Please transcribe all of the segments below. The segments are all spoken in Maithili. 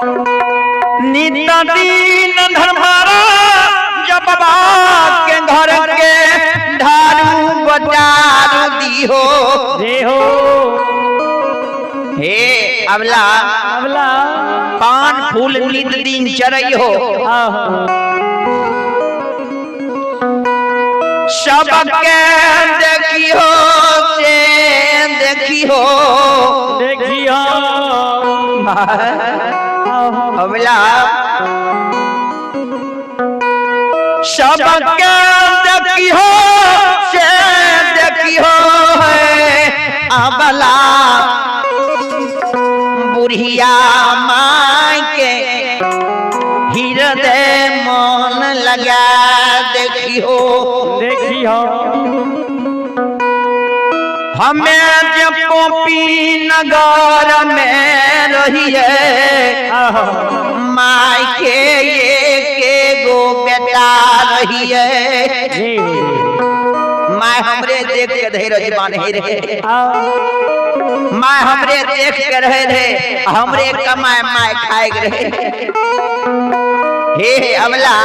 नित दिन धर्मारा जब बाबा के घर के ढारू बजार दीहो। जे हो। हे अबला, अबला, पान फूल नित दिन चरई हो। आहो। सबके देखियो से देखियो। देखियो। अबला, सबके देखियो से देखियो है अबला, बुढ़िया माय के हृदय मन लगा देखियो। देखियो। हमें जब पोपी नगर में रहिए, आहो। माय के ये के गो बेटा रहिए। जी हो। माय हमरे देख के धैर्य बांधे रहे। आहो। माय हमरे देख के रहे रहे, हमरे कमाए माय खाए के रहे। हे हे अमला,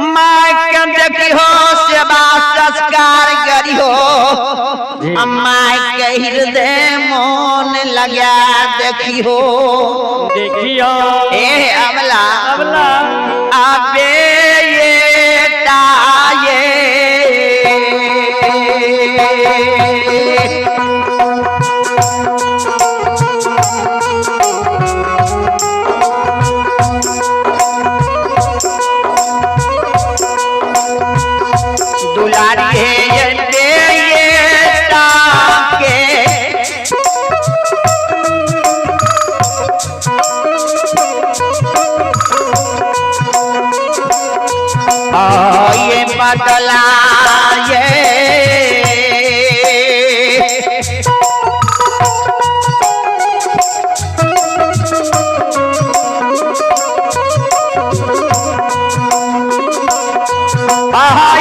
माय के देखियो, सेवा संस्कार करियो, माय के हृदय मन लगा देखियो। देखियो। हे अमला, अबला, आबे ये ताये दुलारी है ये ये ताके। ये बदला ये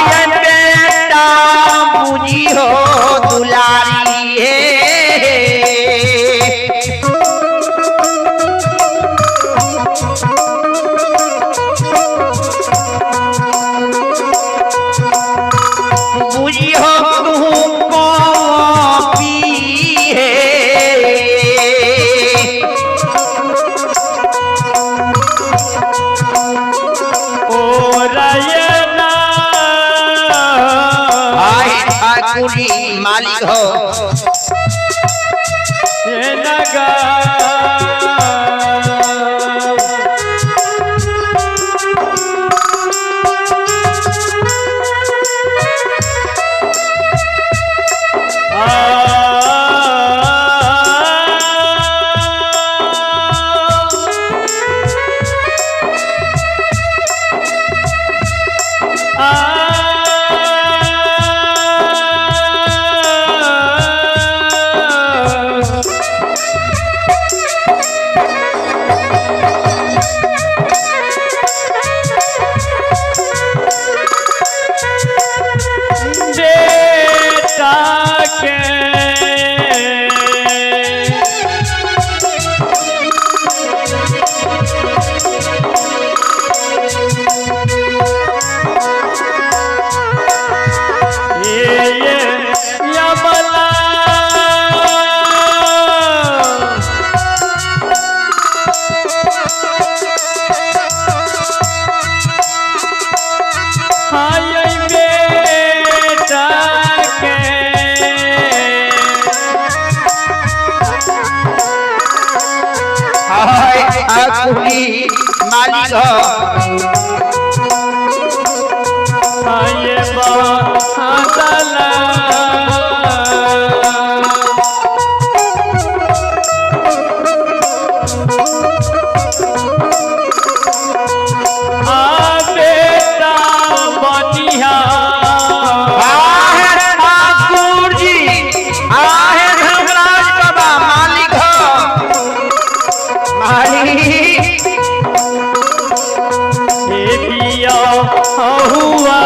ये बेटा बुझी हो दुलारी है। बुझी हो तू कॉपी है। ओ रयना। आए ठाकुरी मालिक हो। नगर। बेटा के ये यमला। हाय बेटा के हाय ठाकुरी मालिक हो। हाय बादला। आ बेटा बनिहा। आहे ठाकुर जी, आहे धर्मराज बाबा मालिक हो, मालिक। हे पिया हुआ।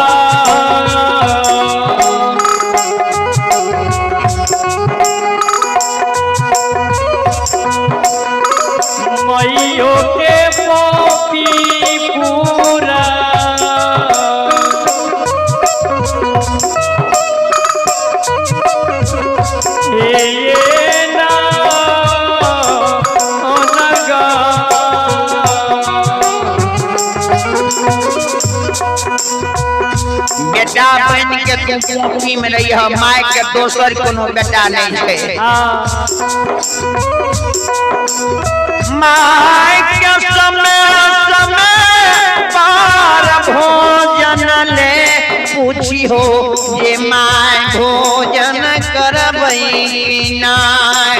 बेटा बन के तू कोठी में रही है, माय के दोसर कोनो बेटा नहीं छै। My के समय समय पार भोजन ले पूछी हो जे my भोजन करबै कि नाय।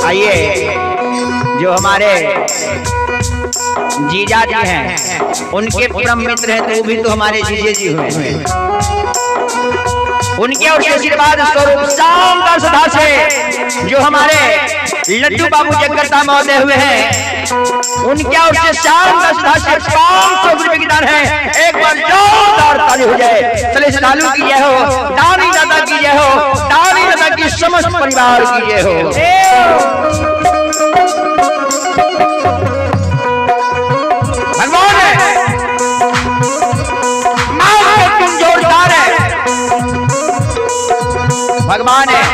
आइए जो हमारे जीजा जी हैं उनके परम मित्र हैं, तो वो भी तो हमारे जीजे जी हुए। उनके और आशीर्वाद स्वरूप शानदार सदा से जो हमारे लड्डू बाबू जगकर्ता महोदय हुए हैं, उनके और से शानदार सदा से 500 रुपए की दान है। एक बार जोरदार ताली हो जाए। चले लालू की जय हो, दानी दादा की जय हो, दानी दादा की समस्त परिवार की जय हो। भगवान है मां तुम जोरदार है। भगवान है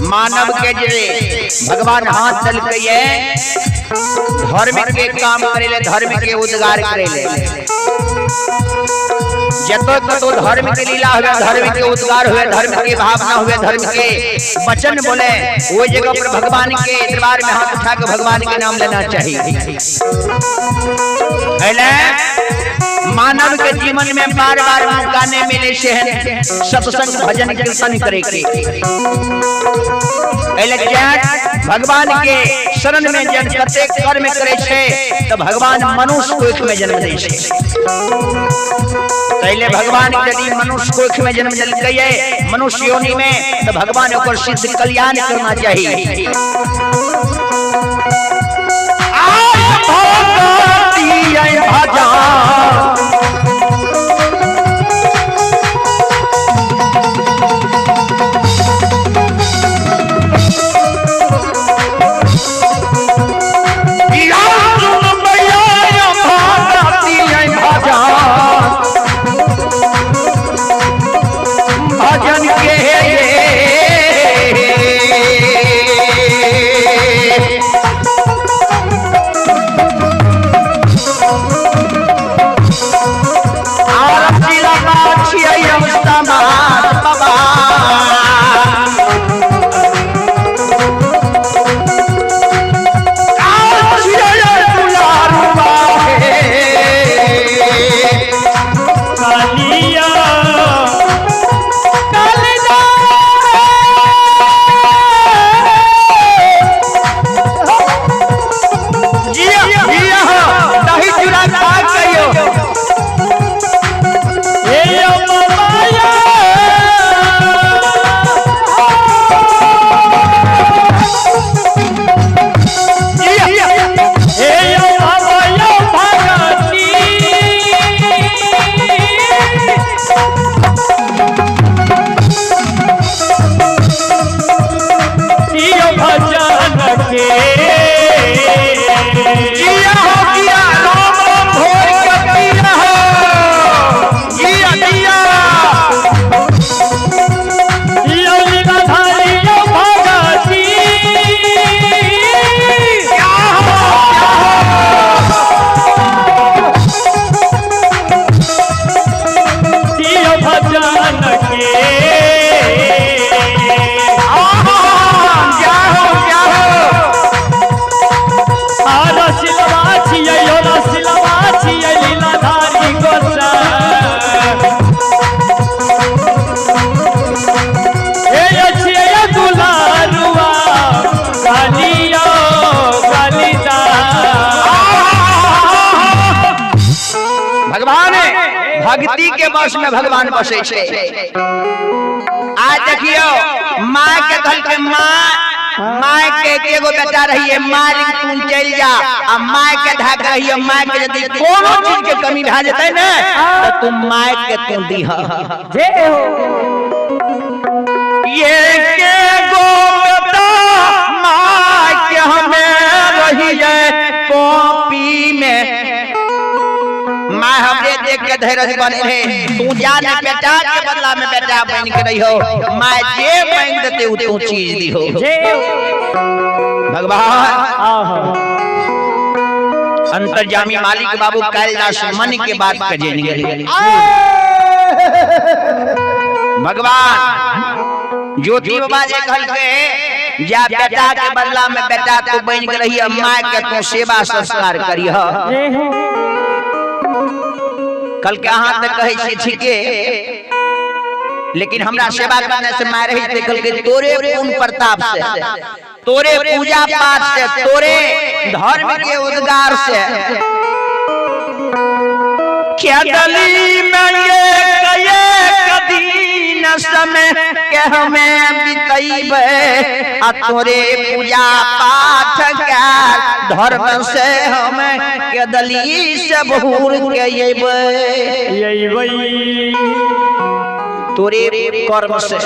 मानव के जे भगवान हाथ चल के है धर्म के काम करेले, धर्म के उद्गार करेले। जतो ततो धर्म के लीला हुए, धर्म के उद्गार हुए, धर्म के भावना हुए, धर्म के वचन बोले, वो जगह पर भगवान के दरबार में हाथ उठा के भगवान के नाम लेना चाहिए। पहले मानव के जीवन में बार बार मौका नहीं मिले से सत्संग भजन कीर्तन करे के। पहले भगवान के शरण में जन कते कर्म करे छे तो भगवान मनुष्य कोख में जन्म दे छे। पहले भगवान यदि मनुष्य कोख में जन्म दिलकै मनुष्य योनि में तो भगवान ओकर सिद्ध कल्याण करना चाहिए। भजन के भक्ति के बस में भगवान बसे छे। आज देखियो माँ के कहल के माँ, माँ के एगो बेटा रहिए, माँ लिंग तू चल जा, आ माँ के धाक रहिए, माँ के यदि कोनो चीज के कमी भा जेतै ने तो तू माँ के तू दीह। जे हो ये के गो बेटा माँ के हमें रहिए कॉपी में, माँ हमरे देख के धैर्य बने रहे, तू जा ने बेटा के बदला में बेटा बन के रही हो, माँ जे मांग देते उ तू चीज दी हो। जे भगवान आहा अंतर्जामी मालिक बाबू कालिदास मन के बात के जान गेलै। भगवान ज्योति बाबा जे कहलकै जा बेटा के बदला में बेटा तू बन के रही, माय के तू सेवा संस्कार करिह। कल के अहाँ तऽ कहै छियै ठीके, लेकिन हमरा सेवा करने से माय रही ते। कहलकै तोरे पुण्य प्रताप से, तोरे पूजा पाठ से, तोरे धर्म के उद्गार से खेदली में ये कये कदीन समय के हमें बितैबे, आ तोरे पूजा पाठ के धर्म से हमें केदली से भूर के अयबै। अयबै। तोरे कर्म से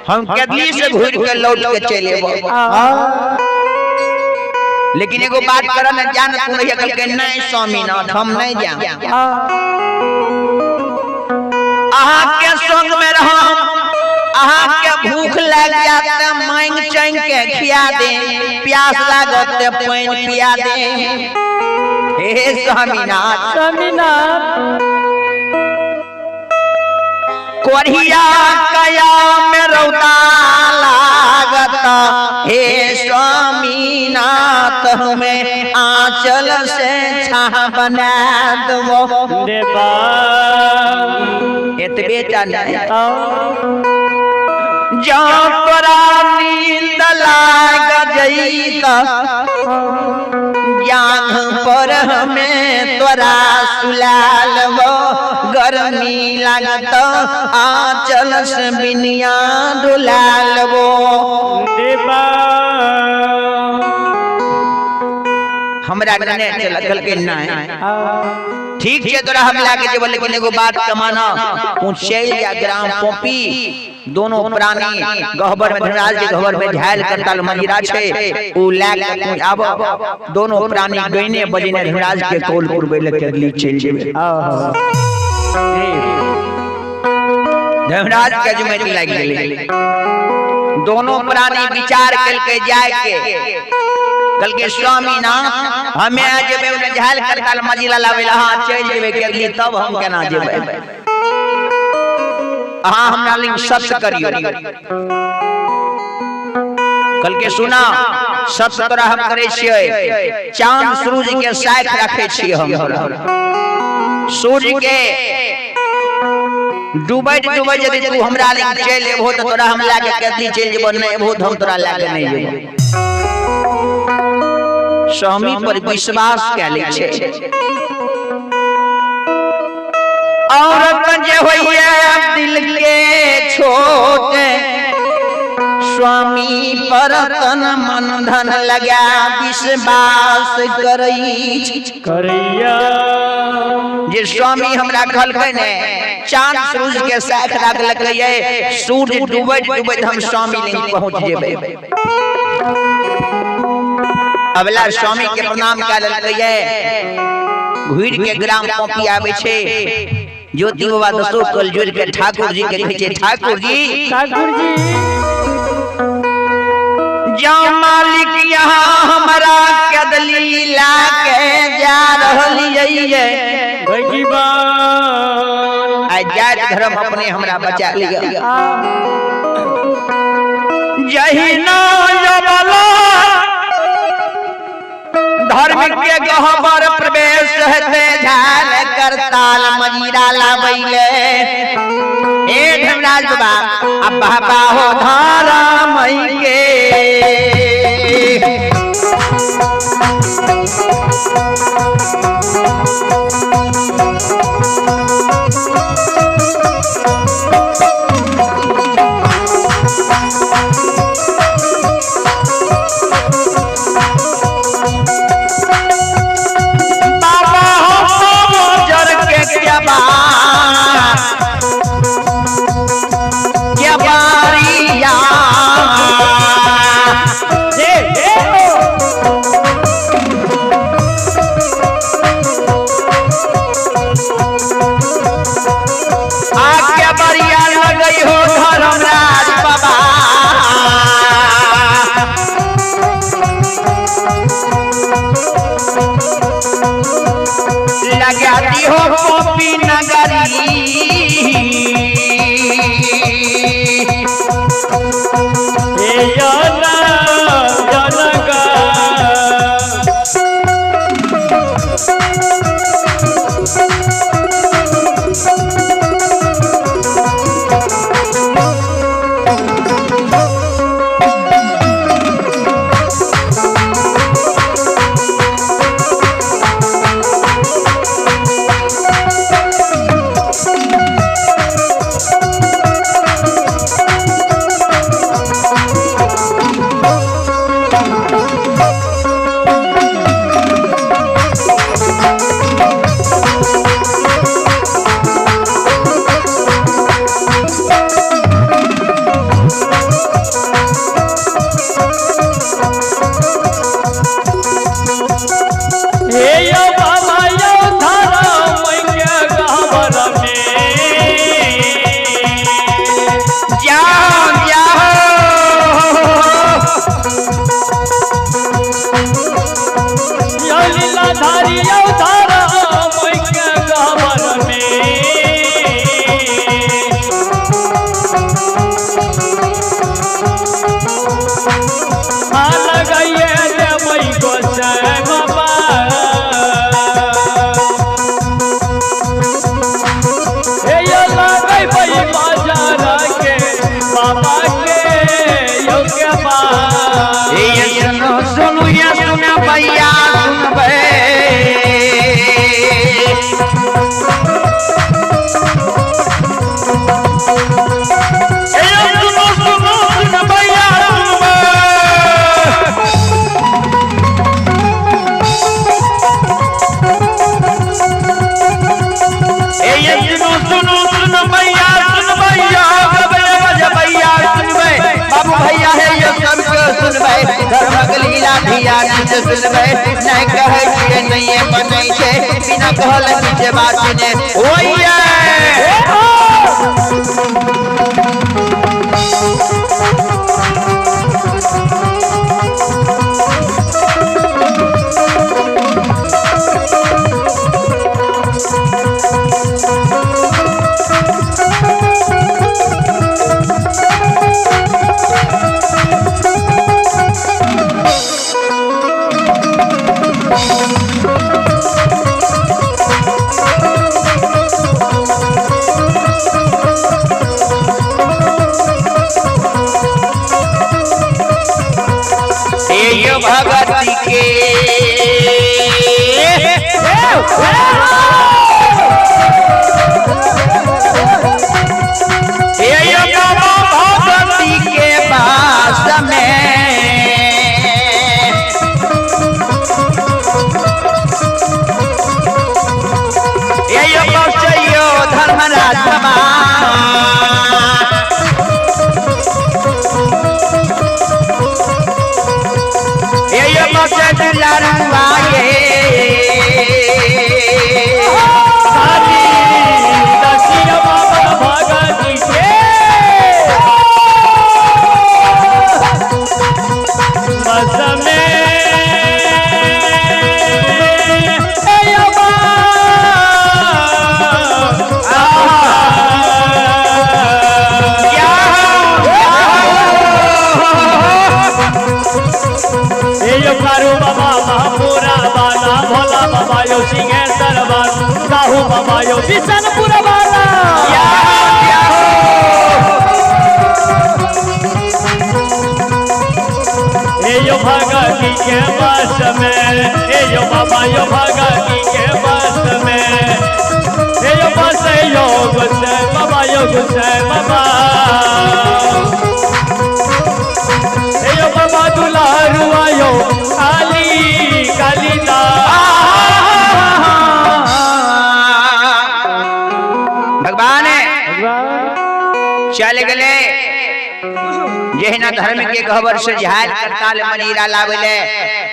हम केदली से घूर के लौट के चले अयबै। लेकिन एगो बात कर न जान तू नहीं। कहलकै नहीं स्वामीनाथ, हम नहीं जान, अहाँ के संग में रहम, अहाँ के भूख लग जात त मांग चंग के खिया दे, प्यास लागत त पानि पिया दे। हे स्वामीनाथ, स्वामीनाथ, कोरिया कया में रौदा लागत, हे स्वामीनाथ हमें आंचल से छाह बना दो। देबा। एतबे टा नहीं, जँ तोरा नींद लाग जैत जांघ पर हमें तोरा सुला लेबो, गर्मी लागत आंचल से बिनिया डोला लेबो। देबा। हमरा नहि चल। कहलकै नहि, ठीक छै, तोरा हम लए के जेबो, लेकिन एगो बात कमाना, तू चलि जा ग्राम पोपी, दोनों प्राणी गहबर में, धर्मराज के गहबर में झायल करताल मंदिरा छै, उ लए के तू आब, दोनों प्राणी गइने बजने धर्मराज के कौल पुरबै लए के चलि जेबै। धर्मराज के जुमेटी लागि गेलै। दोनों प्राणी विचार केलकै जाय के। कहलकै स्वामीनाथ, हमे जेबै ओने झायल करताल मजिला लाबै ला, अहाँ चलि जेबै केदली, तब हम केना जेबै? अहाँ हमरा लिंग सत्य करियौ। कहलकै सुना, सत्य तोरा हम करै छियै, चांद सूरज के साख रखै छियै हम। सूर्य के डूबैत डूबैत यदि तू हमरा लग चलि एबहो तऽ तोरा हम लए के केदली चलि जेबो, नहि एबहो तऽ हम तोरा लए के नहि जेबो। स्वामी पर विश्वास कए लै छै। औरत जे होइए दिल के छोट, स्वामी पर तन मन धन लगा विश्वास करै करैया। जे स्वामी हमरा कहलकै ने, चांद सूरज के साख राखलकै, सूरज डूबैत डूबैत हम स्वामी लग पहुंच जेबै। अबला स्वामी के प्रणाम कए लेलकै, घुरि के ग्राम पौपी आबै छै। ज्योति बाबा दसो कल जोड़ के ठाकुर जी के कहै छै, ठाकुर जी, ठाकुर जी, जा मालिक यहाँ हमरा कदली ला के जा रहलियै, भगवान, आइ जात धर्म अपने हमरा बचा लिअ। जहिना यमला धर्म के गहबर प्रवेश हेते झाल करताल मजीरा लाबैले। हे धर्मराज बाबा, अब बाबा हो धारा मई के बाबा हो जर के क्या बात क्या बारिया। हाँ लगाइए देबै गोसाई बाबा। हे यो लगैबै बाजार के बाबा के यो के बा। ये सुनो सुनो ये सुन भैया सुनबै। ये सुनो सुनो सुन भैया सुनबै। ये सुनो सुनो सुन भैया सुन भैया गबै बजबैया सुनबै बाबू भैया है ये सबके सुनबै धर्मक लीला धिया से सुनबै नहीं कहै छियै नहीं बनै छै बिना कहल किछु बात ने ओइये। हे भगत के हे बाबा भगवती के पास में हे बसैयो धर्मराज बाबा। ये बसे दुलारुआ ये साथी दसिया बाबा भगत के बस में ए अबा। ए यो कारू बाबा महापुरा बाला भोला बाबा यो सिंहेश्वर बाबा साहू बाबा यो बिशनपुर वाला। हे यो भगती के बस में हे यो बाबा यो भगती के बस में हे यो बस यो गुस्से बाबा यो गुस्से बाबा हे यो बाबा दुलारुआ यो काली कालीदा। भगवान चल गए जहिना धर्म के गहबर से झाल करताल मनीरा लावेले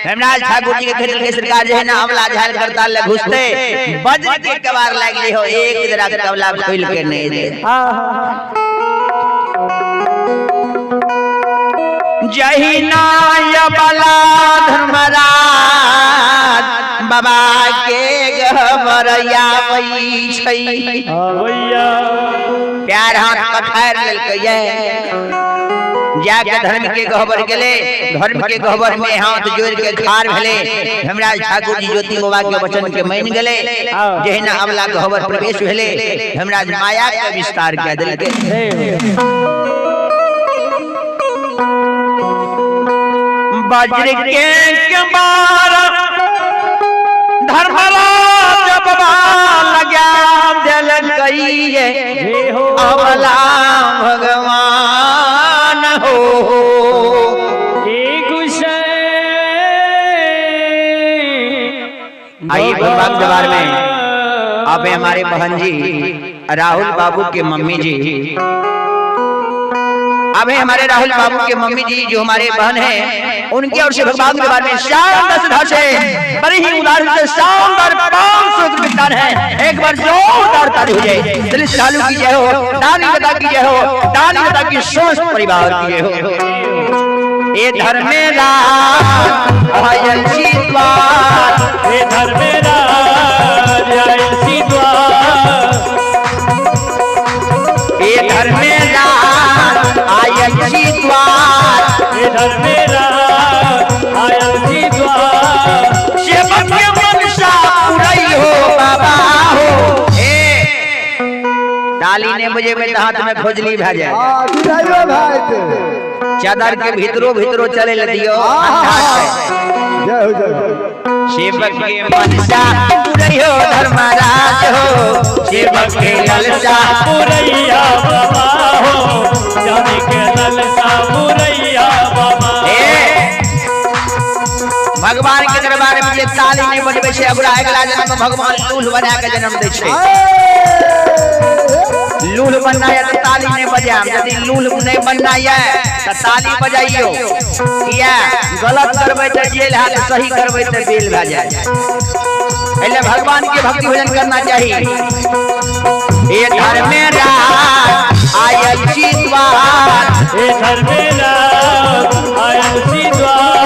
हेमराज ठाकुर जी के खेल के सरकार जहिना अमला झाल करताल ले घुसते वज्र के कबार लागली हो एक जरा कबला खोल के नहीं दे। जहिना यबला धर्मराज बाबा के गहबर आबै छै भैया प्यार हाथ पखार लेलकै जाके धर्म के गहबर गेले धर्म के गहबर में हाथ जोड़ के खार भेले हेमराज ठाकुर जी ज्योति बाबा के वचन के मान गेले जहिना अबला गहबर प्रवेश भेले हेमराज माया के विस्तार कए देलकै। वज्र के कबार धर्मराज बाबा लगा देलकै जय हो अबला भगवान हो। आइए भगवान दरबार में अब हमारे बहन जी राहुल बाबू के मम्मी जी, अब हमारे राहुल बाबू के मम्मी जी जो हमारे बहन हैं उनके और से भगवान के बारे में शानदार श्रद्धा से बड़े ही उदार से शानदार 500 रुपये दान है। एक बार जोरदार ताली हो जाए। चलिए श्रद्धालु की जय हो, दानी दाता की जय हो, दानी दाता की समस्त परिवार की जय हो। ए धर्मेराज आयल छी द्वार, हे धर्मेराज आयल छी द्वार, ए धर्मेराज आयल छी द्वार, हे धर्मेरा आयल छी द्वार। सेवक के मनसा पुरई हो बाबा हो। ए ताली ने बजेबै तऽ हाथ में खोजली भए जाए। हाँ, जुड़ाइयो भाई ते। चादर के भीतरो भीतरो चले ल दियो, ठंडा छै। जय हो, जय हो। सेवक के मनसा पुरई हो धर्मराज हो, सेवक के ललसा पुरैया बाबा हो, जाने के ललसा पुरैया बाबा। ए भगवान के दरबार में जे ताली नहीं बजबै छै, ओकरा अगिला जन्म में भगवान लूल्ह बना के जन्म दै छै। लूल्ह बनना है तो ताली नहीं बजायब, यदि लूल्ह नहीं बनना है तो ताली बजाइयो। किया गलत करबै तो जेल हैत, सही करबै तो बेल भए जाए। एहिले भगवान के भक्ति भजन करना चाहिए। हे धर्मेराज आयल छी द्वार, हे धर्मेरा आयल छी द्वार।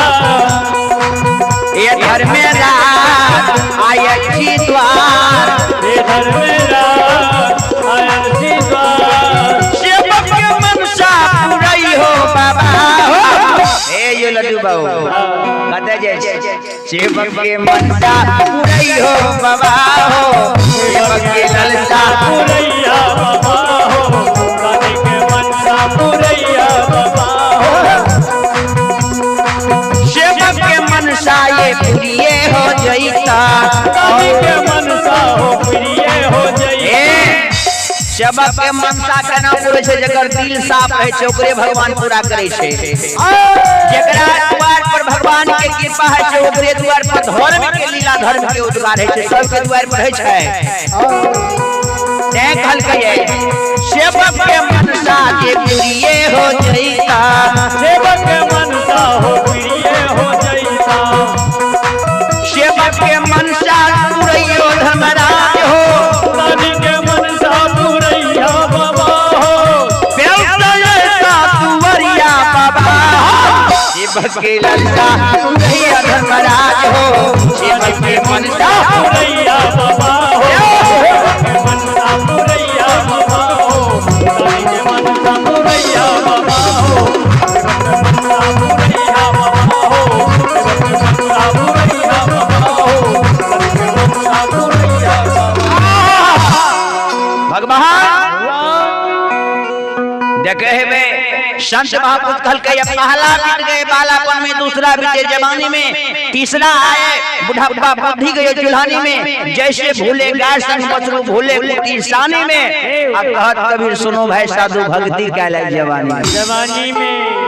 हे धर्मेराज आयल छी द्वार। हे धर्मेरा आयल छी द्वार। सेवक के मनसा पुरई हो बाबा हो। हे यो लड्डू बाबू कतऽ जाइ छी? सेवक के मनसा पुरई हो बाबा हो, सेवक के ललसा पुरैया बाबा हो, जाने के मनसा पुरैया बाबा हो। सेवक के मनसा ये पुरिये हो जैता, जाने के मनसा हो प्रिय हो जइता। ए सेवक के मनसा केना पूरे छै? जकर दिल साफ रहै छै ओकरे भगवान पूरा करै छै। जकरा द्वार पर भगवान के कृपा है छै ओकरे द्वार पर धर्म के लीला, धर्म के उद्गार है छै, सबके द्वार पर है छै। तैं कहलकै सेवक के मनसा के प्रिय हो जैता, सेवक के मनसा हो प्रिय हो जइता। सेवक के मनसा पुरैयो धर्मराज हो, जाने के मनसा पुरैया बाबा हो। दुवरिया बाबा हो, सेवक के ललसा पुरैया धर्मराज हो, सेवक के मनसा पुरैया बाबा हो, सेवक के मनसा पुरैया बाबा हो, जाने के मनसा पुरैया बाबा हो, सेवक के मनसा पुरैया बाबा हो, सेवक के मनसा पुरैया बाबा हो, जाने के मनसा पुरैया बाबा। भगवान देखे हेबे संत महापुरुष कहलकै पहला बीत गए बालापन में, दूसरा बीते जवानी में, तीसरा आए बुढ़ापा बुद्धि गए जुल्हानी में, जैसे भूले गाय संग बछरू भूले कुटी सानी में। आ कहत कबीर सुनो भाई साधु भक्ति कैला जवानी में। जवानी में।